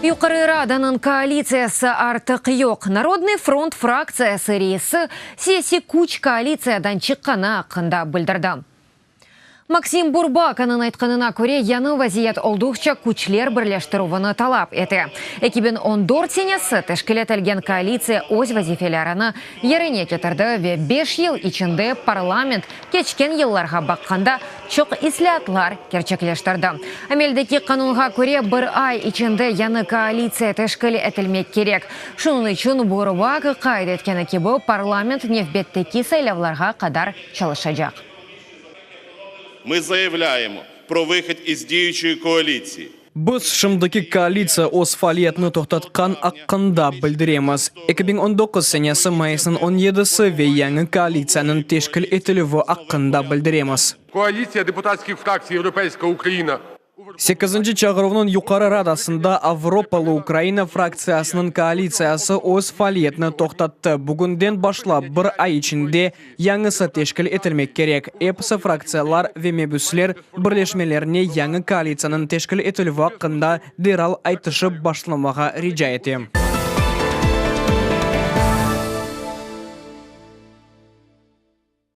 Yuqarı Radanıñ koalitsiyası artıq yoq. Narodnıy front fraktsiyası reisi siyasiy küç koalitsiyadan çıqqanı aqqında bildirdi. Maksim Burbakanıñ aytqanına köre, yañı vaziyet olduqça küçler birleştirüvini talap ete. 2014 senesi teşkil etilgen koalitsiya öz vazifelerini yerine ketirdi ve beş yıl içinde parlament keçken yıllarğa baqqanda çoq islâatlar kerçekleştirdi. Ameldeki qanunğa köre, bir ay içinde yañı koalitsiya teşkil etilmek kerek. Şunıñ içün Burbaka qayd etkeni kibi, parlament nevbetteki saylavlarğa qadar çalışacaq. Mı zayavlâyemo pro vıhod iz diyuçöy koalitsiyi. Biz şimdiki koalitsiya öz faaliyetini toqtatqan aqqında bildiremiz. 2019 senesi mayısnıñ on yedisi ve yañı koalitsiyanıñ teşkil etilüvi aqqında bildiremiz. Koalitsiya deputatskih fraktsiy Yevropeyska Ukraina. Sekizinci çağıruvnıñ Yuqarı Radasında Avropalı Ukraina fraktsiyasınıñ koalitsiyası öz faaliyetini toqtattı. Bugünden başlap bir ay içinde yañısı teşkil etilmek kerek. Episi fraktsiyalar ve mebüsler birleşmelerine yañı koalitsiyanıñ teşkil etilüvi aqqında deral aytışıp başlamağa rica etem.